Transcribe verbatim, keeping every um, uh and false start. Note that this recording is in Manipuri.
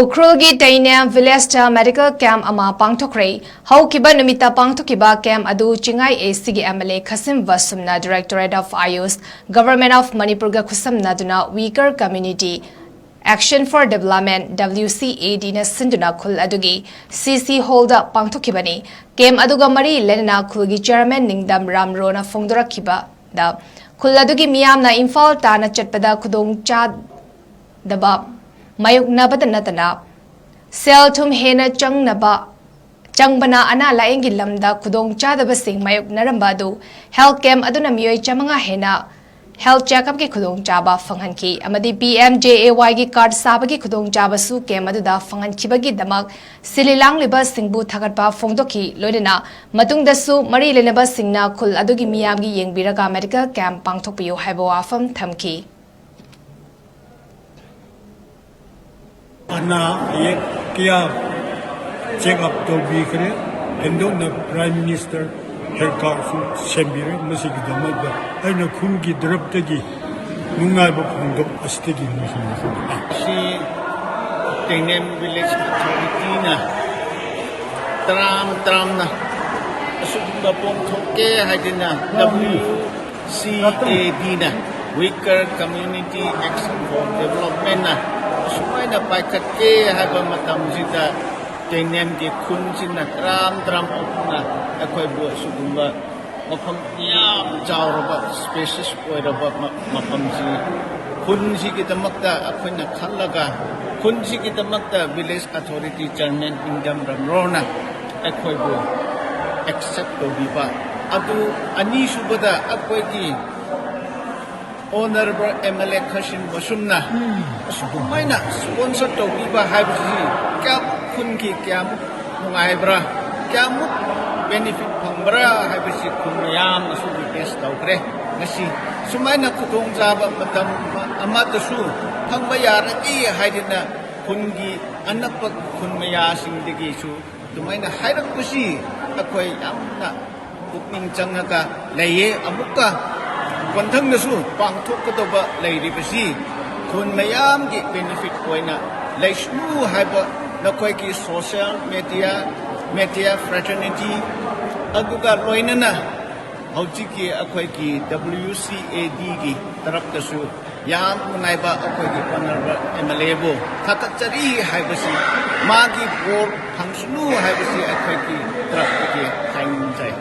ꯎꯈ꯭ꯔꯨꯜꯒꯤ ꯇꯩꯅꯦꯝ ꯚꯤꯂꯦꯖꯇ ꯃꯦꯗꯤꯀꯦꯜ ꯀꯦꯝꯞ ꯑꯃ ꯄꯥꯡꯊꯣꯛꯈ꯭ꯔꯦ꯫ ꯍꯧꯈꯤꯕ ꯅꯨꯃꯤꯠꯇ ꯄꯥꯡꯊꯣꯛꯈꯤꯕ ꯀꯦꯝꯞ ꯑꯗꯨ ꯆꯤꯡꯉꯥꯏ ꯑꯦꯁꯤꯒꯤ ꯑꯦꯝ ꯑꯦꯜ ꯑꯦ ꯈꯁꯤꯝ ꯕꯥꯁꯨꯝꯅ, directorate of AYUSH, government of ꯃꯅꯤꯄꯨꯔꯒ ꯈꯨꯠꯁꯝꯅꯗꯨꯅ weaker community action for development, W C A ꯗꯤꯅ ꯁꯤꯟꯗꯨꯅ ꯈꯨꯜ ꯑꯗꯨꯒꯤ ꯁꯤ ꯁꯤ ꯍꯣꯜꯗ ꯄꯥꯡꯊꯣꯛꯈꯤꯕꯅꯤ꯫ ꯀꯦꯝꯞ ꯑꯗꯨꯒ ꯃꯔꯤ ꯂꯩꯅꯅ ꯈꯨꯜꯒꯤ ꯆꯤꯌꯔꯃꯦꯟ ꯅꯤꯡꯗꯝ ꯔꯥꯝꯔꯣꯅ ꯐꯣꯡꯗꯣꯔꯛꯈꯤꯕꯗ, ꯈꯨꯜ ꯑꯗꯨꯒꯤ ꯃꯤꯌꯥꯝꯅ ꯏꯝꯐꯥꯜ ꯇꯥꯟꯅ ꯆꯠꯄꯗ ꯈꯨꯗꯣꯡ ꯆꯥ-, ꯗꯕ ꯃꯥꯌꯣꯛꯅꯕꯇ ꯅꯠꯇꯅ ꯁꯦꯜ ꯊꯨꯝ ꯍꯦꯟꯅ ꯆꯪꯅꯕ, ꯆꯪꯕꯅ ꯑꯅꯥ ꯂꯥꯌꯦꯡꯒꯤ ꯂꯝꯗ ꯈꯨꯗꯣꯡ ꯆꯥꯗꯕꯁꯤꯡ ꯃꯥꯌꯣꯛꯅꯔꯝꯕ ꯑꯗꯨ ꯍꯦꯜꯊ ꯀꯦꯝꯞ ꯑꯗꯨꯅ ꯃꯤꯑꯣꯏ ꯆꯥꯃꯉꯥ ꯍꯦꯟꯅ ꯍꯦꯜꯊ ꯆꯦꯛꯑꯞꯀꯤ ꯈꯨꯗꯣꯡꯆꯥꯕ ꯐꯪꯍꯟꯈꯤ ꯑꯃꯗꯤ ꯄꯤ ꯑꯦꯝ ꯖꯦ ꯑꯦ ꯋꯥꯏꯒꯤ ꯀꯥꯔꯗ ꯁꯥꯕꯒꯤ ꯈꯨꯗꯣꯡꯆꯥꯕꯁꯨ ꯀꯦꯝꯞ ꯑꯗꯨꯗ ꯐꯪꯍꯟꯈꯤꯕꯒꯤꯗꯃꯛ ꯁꯤꯜꯂꯤ ꯂꯥꯡꯂꯤꯕꯁꯤꯡꯕꯨ ꯊꯥꯒꯠꯄ ꯐꯣꯡꯗꯣꯛꯈꯤ꯫ ꯂꯣꯏꯅꯅ ꯃꯇꯨꯡꯗꯁꯨ ꯃꯔꯤ ꯂꯩꯅꯕꯁꯤꯡꯅ ꯈꯨꯜ ꯑꯗꯨꯒꯤ ꯃꯤꯌꯥꯝꯒꯤ ꯌꯦꯡꯕꯤꯔꯒ ꯃꯦꯗꯤꯀꯦꯜ ꯀꯦꯝꯞ ꯄꯥꯡꯊꯣꯛꯄꯤꯌꯨ ꯍꯥꯏꯕ ꯋꯥꯐꯝ ꯊꯝꯈꯤ꯫ ꯑꯅꯥ ꯑꯌꯦꯛ ꯀꯌꯥ ꯆꯦꯛꯑꯞ ꯇꯧꯕꯤꯈ꯭ꯔꯦ꯫ ꯍꯦꯟꯗꯣꯛꯅ ꯄ꯭ꯔꯥꯏꯝ ꯃꯤꯅꯤꯁꯇꯔ ꯍꯦꯜꯊ ꯀꯥꯔꯗꯁꯨ ꯁꯦꯝꯕꯤꯔꯦ꯫ ꯃꯁꯤꯒꯤꯗꯃꯛꯇ ꯑꯩꯅ ꯈꯨꯜꯒꯤ ꯇꯔꯞꯇꯒꯤ ꯅꯨꯡꯉꯥꯏꯕ ꯐꯣꯡꯗꯣꯛ ꯑꯁꯤꯗꯒꯤ ꯅꯨꯡꯁꯤꯅ ꯐꯣꯡꯗꯣꯛꯏ꯫ ꯁꯤ ꯇꯦꯡꯅꯦꯝ ꯚꯤꯂꯦꯖ ꯑꯣꯊꯣꯔꯤꯇꯤꯅ ꯇꯔꯥꯝ ꯇꯔꯥꯝꯅ ꯑꯁꯤꯒꯨꯝꯕ ꯄꯥꯡꯊꯣꯛꯀꯦ ꯍꯥꯏꯗꯅ ꯗꯕ꯭ꯂꯤꯌꯨ C A ꯗꯤꯅ, Weaker Community Action for Developmentꯅ ꯑꯁꯨꯃꯥꯏꯅ ꯄꯥꯏꯈꯠꯀꯦ ꯍꯥꯏꯕ ꯃꯇꯝꯁꯤꯗ ꯇꯦꯡꯅꯦꯝꯒꯤ ꯈꯨꯟꯁꯤꯅ ꯇꯔꯥꯝ ꯇꯔꯥꯝ ꯑꯣꯛꯅ ꯑꯩꯈꯣꯏꯕꯨ ꯑꯁꯤꯒꯨꯝꯕ ꯃꯐꯝ ꯌꯥꯝ ꯆꯥꯎꯔꯕ, ꯁ꯭ꯄꯦꯁꯤꯌꯁ ꯑꯣꯏꯔꯕ ꯃ-, ꯃꯐꯝꯁꯤ ꯈꯨꯟꯁꯤꯒꯤꯗꯃꯛꯇ ꯑꯩꯈꯣꯏꯅ ꯈꯜꯂꯒ, ꯈꯨꯟꯁꯤꯒꯤꯗꯃꯛꯇ ꯚꯤꯂꯦꯖ ꯑꯣꯊꯣꯔꯤꯇꯤ ꯆꯤꯌꯔꯃꯦꯟ ꯏꯟꯗꯝ ꯔꯝꯔꯣꯅ ꯑꯩꯈꯣꯏꯕꯨ ꯑꯦꯛꯁꯦꯞ ꯇꯧꯕꯤꯕ꯫ ꯑꯗꯨ ꯑꯅꯤꯁꯨꯕꯗ ꯑꯩꯈꯣꯏꯒꯤ ꯑꯣꯅꯔꯦꯕꯜ ꯑꯦꯝ ꯑꯦꯜ ꯑꯦ ꯈꯁꯤꯝ ꯕꯁꯨꯝꯅ ꯑꯁꯨꯃꯥꯏꯅ ꯁ꯭ꯄꯣꯟꯁꯔ ꯇꯧꯕꯤꯕ ꯍꯥꯏꯕꯁꯤ ꯀꯌꯥ, ꯈꯨꯟꯒꯤ ꯀꯌꯥꯃꯨꯛ ꯅꯨꯡꯉꯥꯏꯕ꯭ꯔꯥ, ꯀꯌꯥꯃꯨꯛ ꯕꯦꯅꯤꯐꯤꯠ ꯐꯪꯕ꯭ꯔꯥ ꯍꯥꯏꯕꯁꯤ ꯈꯨꯟ ꯃꯌꯥꯝꯅꯁꯨ ꯋꯤꯠꯅꯦꯁ ꯇꯧꯈ꯭ꯔꯦ꯫ ꯉꯁꯤ ꯁꯨꯃꯥꯏꯅ ꯈꯨꯗꯣꯡꯆꯥꯕ ꯃꯇꯝ ꯑꯃꯗꯁꯨ ꯐꯪꯕ ꯌꯥꯔꯗꯤ ꯍꯥꯏꯗꯅ ꯈꯨꯟꯒꯤ ꯑꯅꯛꯄ ꯈꯨꯟ ꯃꯌꯥꯁꯤꯡꯗꯒꯤꯁꯨ ꯑꯗꯨꯃꯥꯏꯅ ꯍꯥꯏꯔꯛꯄꯁꯤ ꯑꯩꯈꯣꯏ ꯌꯥꯝꯅ ꯄꯨꯛꯅꯤꯡ ꯆꯪꯉꯒ ꯂꯩꯌꯦ꯫ ꯑꯃꯨꯛꯀ ꯃꯊꯪꯗꯁꯨ ꯄꯥꯡꯊꯣꯛꯀꯗꯧꯕ ꯂꯩꯔꯤꯕꯁꯤ ꯈꯨꯟ ꯃꯌꯥꯝꯒꯤ ꯕꯦꯅꯤꯐꯤꯠ ꯑꯣꯏꯅ ꯂꯩꯁꯅꯨ ꯍꯥꯏꯕ ꯅꯈꯣꯏꯒꯤ ꯁꯣꯁꯤꯌꯦꯜ ꯃꯦꯗꯤꯌꯥ, ꯃꯦꯗꯤꯌꯥ ꯐ꯭ꯔꯦꯇꯔꯅꯤꯇꯤ, ꯑꯗꯨꯒ ꯂꯣꯏꯅꯅ ꯍꯧꯖꯤꯛꯀꯤ ꯑꯩꯈꯣꯏꯒꯤ W C A D ꯒꯤ ꯇꯔꯞꯇꯁꯨ ꯌꯥꯝ ꯅꯨꯡꯉꯥꯏꯕ ꯑꯩꯈꯣꯏꯒꯤ ꯑꯣꯅꯔꯦꯕꯜ M L A ꯕꯨ ꯊꯥꯒꯠꯆꯔꯤ ꯍꯥꯏꯕꯁꯤ ꯃꯥꯒꯤ ꯕꯣꯔ ꯐꯪꯁꯅꯨ ꯍꯥꯏꯕꯁꯤ ꯑꯩꯈꯣꯏꯒꯤ ꯇꯔꯞꯇꯒꯤ ꯍꯥꯏꯅꯤꯡꯖꯩ꯫